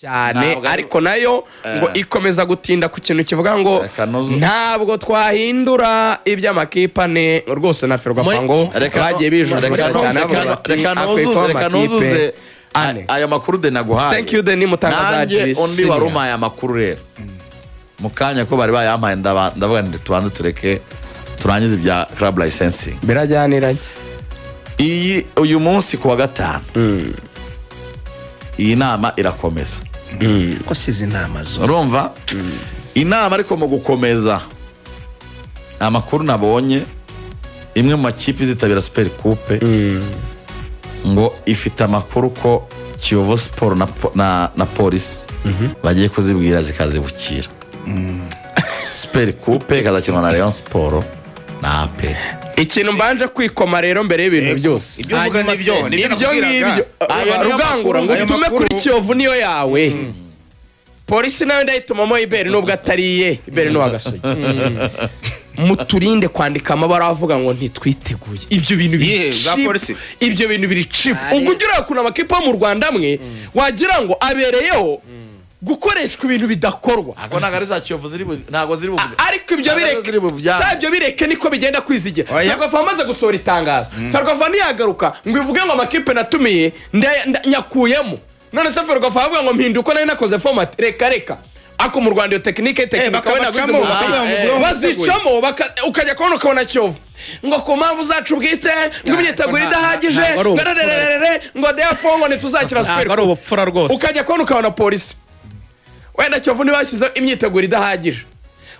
Cyane. Ntabwo Ariko nayo ngo ikomeza gutinda ku kintu kivuga ngo Reka ntabwo twahindura iby'amakipe ane rwose na Ferwafa ngo bagiye bijujura cyane, bavuga bati Reka akwiye nuzuze kuba reka amakipe nuzuze ane. Ayo makuru de naguhaye. Thank you, Denis Mutangazaji Nanjye undi Senior. wari umpaye amakuru rero mu kanya ko bari bayampaye, ndavuga nti tubanze tureke turangize ibya club licensing. Birajyaniranye. Iyi uyu munsi ku wa gatanu iyi nama irakomeza. Ko size inama zose. Urumva inama, ariko mu gukomeza, amakuru nabonye, imwe mu makipe izitabira Super Coupe ngo ifite amakuru ko Kiyovu Sport na Polisi bagiye kuzibwira zikazibukira Super Coupe, ikazakinwa na Rayon Sport na APR. Ikintu mbanje kwikoma rero mbere y'ibintu byose, Ibyo uvuga Hanyuma nibyo se, nibyo ibyo nakubwiraga. ngibyo. Ayo niyo Rugangura ngo ayo utume kuri Kiyovu niyo yawe, Polisi nayo ndayitumamo Iberi nubwo atari iye, Iberi ni uwa Gasogi. Muturinde kwandika amabara avuga ngo ntitwiteguye. Ibyo bintu biri Iyihe, za cheap. Polisi? Ibyo bintu biri cheap. Ubwo ujya ureba ukuntu amakipe yo mu Rwanda amwe wagira ngo abereyeho gukoreshwa ibintu bidakorwa. Ntabwo ari za Kiyovu ziri ntabwo ziri buvuge. Ariko ibyo Ntabwo bireke ziri bubyange. Cya ibyo bireke, niko bigenda kwizigira. Oya. Ferwafa amaze gusohora itangazo, Ferwafa ntiyagaruka ngo ivuge ngo amakipe natumiye nyakuyemo. None se Ferwafa avuga ngo mpinda uko nari nakoze format? Reka reka, ako mu Rwanda iyo technique technique we ntabwo izi mu Bakabacamo, mupira. bakavuga ngo Bazicamo ukajya kubona ukabona Kiyovu ngo ku mpamvu zacu bwite, ngo imyiteguro idahagije, Ntabwo ari ngo ubupfura. rererere, ngo therefore ngo ntituzakira Ntabwo Super ari ubupfura rwose. Ukajya kubona ukabona Polisi, wenda Kiyovu ntibashyizeho imyiteguro idahagije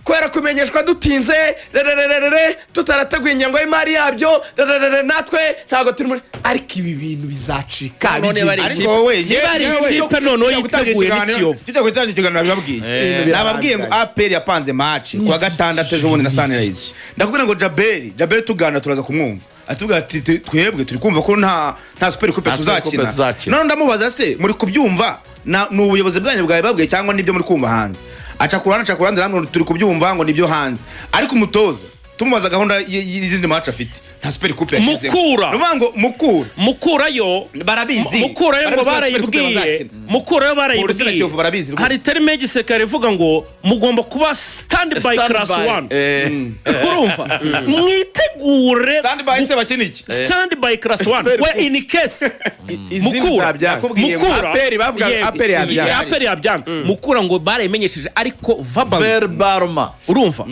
kubera kumenyeshwa dutinze, rerererere, tutarateguye ingengo y'imari yabyo, rererere, natwe ntabwo turi muri, ariko ibi bintu bizacika None bigenze. bari Ariko wowe Niba ari ikipe noneho yiteguye n'Ikiyovu. Tujya gutangira ikiganiro nabibabwiye. Nababwiye ngo APR yapanze match kuwa gatandatu ejo bundi na Sunrise. Ndakubwira ngo Jaberi tuganira turaza kumwumva atubwira ati twebwe turi kumva ko nta Super Coupe Nta Super Coupe tuzakina." tuzakina. None ndamubaza se, muri kubyumva ni ubuyobozi bwanyu bwawe babwiye cyangwa nibyo muri kumva hanze? Aca ku ruhande namwe ngo turi kubyumva ngo nibyo hanze, ariko umutoza tumubaza gahunda y'izindi match afite, nta Super Coupe yashyizemo. Mukura. Ni ukuvuga ngo Mukura Mukurayo barabizi. Mukurayo ngo Barabizi ko nta Super Coupe barayibwiye. bazakina. Mukurayo Polisi na barayibwiye. Kiyovu barabizi rwose. Hari terme y'igisirikare ivuga ngo mugomba kuba stand by Stand class by. one. Urumva, mwitegure. Stand by se bakina iki? Stand by class one Super we in case Izindi Mukura. zabyanga. Nakubwiye ngo Mukura APR bavuga Yego. APR yabyanga. Yeah, APR yabyanga. Mukura ngo barayimenyesheje ariko verbal. Verbalement. Urumva,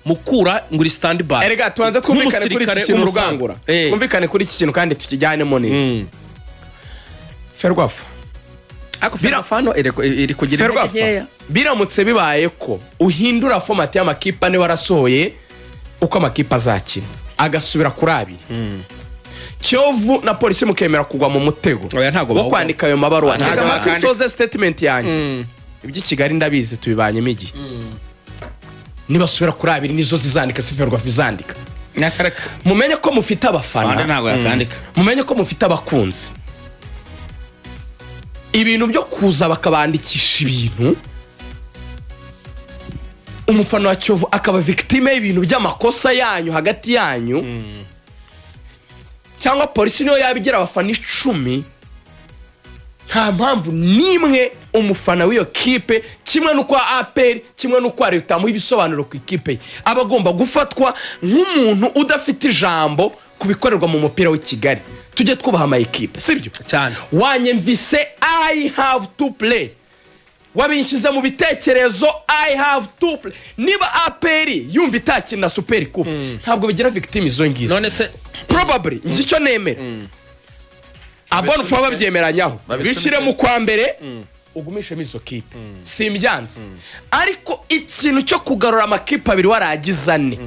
Mukura ngo uri stand by. Erega tubanze twumvikane kuri iki Nk'umusirikare kintu, w'umusaza. Rugangura. Twumvikane kuri iki kintu kandi tukijyanemo neza. Ferwafa Ariko Ferwafa hano iri kugira intege Ferwafa, nkeya. biramutse bibaye ko uhindura format y'amakipe ane warasohoye uko amakipe azakina agasubira kuri abiri, Kiyovu na Polisi mukemera kugwa mu mutego Oya, ntabwo wo bawugwamo. kwandika ayo mabaruwa, Ntabwo tega amatwi, bakandika. nsoze statement yanjye. Iby'i Kigali ndabizi, tubibanyemo igihe. Nibasubira kuri abiri, nizo zizandika, si Ferwafa izandika. Nyakareka. Mumenye ko mufite Fande abafana, ntabwo yakandika. mumenye ko mufite abakunzi. Ibintu byo kuza bakabandikisha ibintu, umufana wa Kiyovu akaba victime y'ibintu by'amakosa yanyu hagati yanyu cyangwa Polisi, niyo yaba igira abafana 10, nta mpamvu n'imwe umufana w'iyo kipe, kimwe n'uko APR, kimwe n'uko leta utamuha ibisobanuro ku ikipe ye, aba agomba gufatwa nk'umuntu udafite ijambo ku bikorerwa mu mupira w'i Kigali. Tujye twubaha ama ekipe, sibyo? Cyane. Wanyemvise, I have to play. Wabinshyize mu bitekerezo, I have to play. Niba APR yumva itakina Super Coupe, ntabwo bigira victime izo ngizo. None se Probably njye icyo nemera, abona ufa babyemeranyaho, Babisunike. bishyire mu kwa mbere, ugumishemo izo kipe, simbyanze. Ariko ikintu cyo kugarura amakipe abiri waragize ane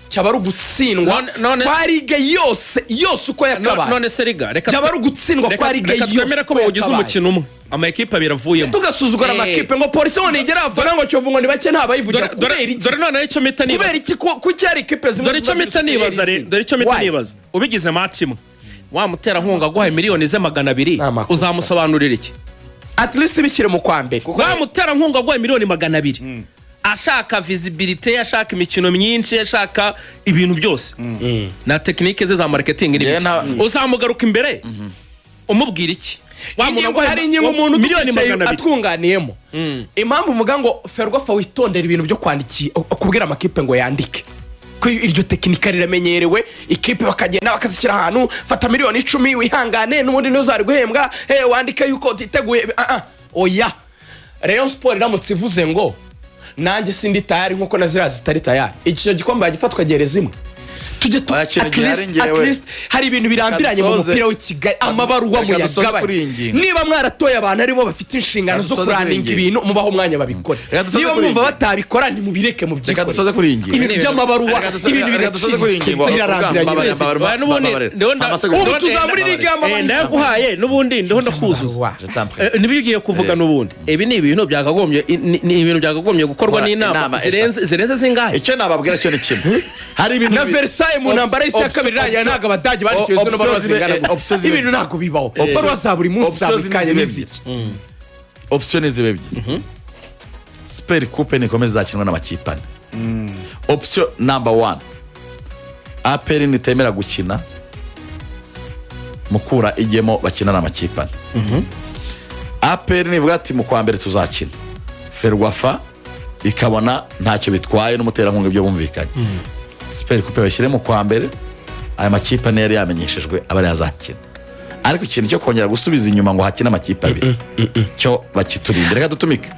cyaba ari ugutsindwa kwa ligue yose yose uko yakabaye. None se Riga, reka Byaba ari ugutsindwa kwa ligue reka yose twemere ko uko bawugize yakabaye. umukino umwe, ama ekipe abiri avuyemo. Tugasuzugura amakipe ngo Polisi ngo nigera abafana, ngo Kiyovu ngo ni bake, ntabayivugira. Kubera iki? Dore noneho icyo mpita nibaza. Kubera iki? Kuki hari ikipe zimwe Dore icyo ziba mpita ziri nibaza superior rero izindi? Dore icyo mpita Why? nibaza: ubigize match imwe, wa muterankunga aguhaye miliyoni ze 200, Ni amakosa. uzamusobanurira iki? At least bishyire mu kwa mbere. Wa muterankunga aguhaye miliyoni 200, ashaka visibilité, ashaka imikino myinshi, ashaka ibintu byose na technique ze za marketing Njyewe n'ibiki, uzamugaruka imbere umubwira iki? Wa muntu Ingingo- aguhaye hari ingingo umuntu miliyoni udukurikiye 200. atwunganiyemo. Impamvu uvuga ngo FERWAFA witondera ibintu byo kwandiki, kubwira amakipe ngo yandike, ko iryo tekinika riramenyerewe, ikipe bakagenda bakazishyira ahantu, fata miliyoni 10 wihangane, n'ubundi ntuzari guhembwa, wandike yuko utiteguye. Ah, ah, oya. Rayon Sport iramutse ivuze ngo nanjye sindi tayari nkuko na ziriya zitari tayari, icyo gikombe yagifatwa gereza imwe. Tujye tu Oya, kintu at gihari least, njyewe. at least hari ibintu birambiranye mu mupira w'i Kigali, amabaruwa Reka dusoze muyagabanye. kuri iyi ngingo. Niba mwaratoye abantu aribo bafite inshingano Reka zo dusoze kuri iyi kuraninga ngingo. ibintu, mubaho umwanya babikore. Reka dusoze Niba kuri iyi mwumva ngingo. batabikora, nimubireke Reka mubyikore. dusoze kuri iyi ngingo. Ibintu by'amabaruwa, Reka dusoze- ibintu reka dusoze kuri iyi biraciriritse, ngingo. birarambiranye. Mbabarira, mbabarira, Oya, n'ubundi mbabarira. ndabona- Ubu tuzamura iriga y'amabaruwa. Ndayaguhaye n'ubundi ndiho ndakuzuza. Je t'en prie. Nibyo ugiye kuvuga. N'ubundi ibi ni ibintu byakagombye ni ibintu byakagombye gukorwa Gukora n'inama inama. zirenze zingahe? Icyo nababwira cyo ni kimwe, hari ibintu Na Versailles mu ntambara y'isi ya kabiri irangira, ntabwo Abadage bandikiwe zino baruwa zingana gutya. Option zibe Ibintu ntabwo bibaho, baruwa za buri munsi, za Option buri kanya zibe n'iziki. ebyiri. Option ni zibe ebyiri: Super Coupe nikomeze izakinwa n'amakipe ane. Option number one, APR nitemera gukina, Mukura ijyemo, bakina n'amakipe ane. APR nivuga ati mu kwa mbere tuzakina, FERWAFA ikabona ntacyo bitwaye n'umuterankunga ibyo bumvikanye, Super Coupe bashyire mu kwa mbere, aya makipe ane yari yamenyeshejwe aba ariyo azakina. Ariko ikintu cyo kongera gusubiza inyuma ngo hakine amakipe abiri, cyo bakiturinde. Reka dutumike.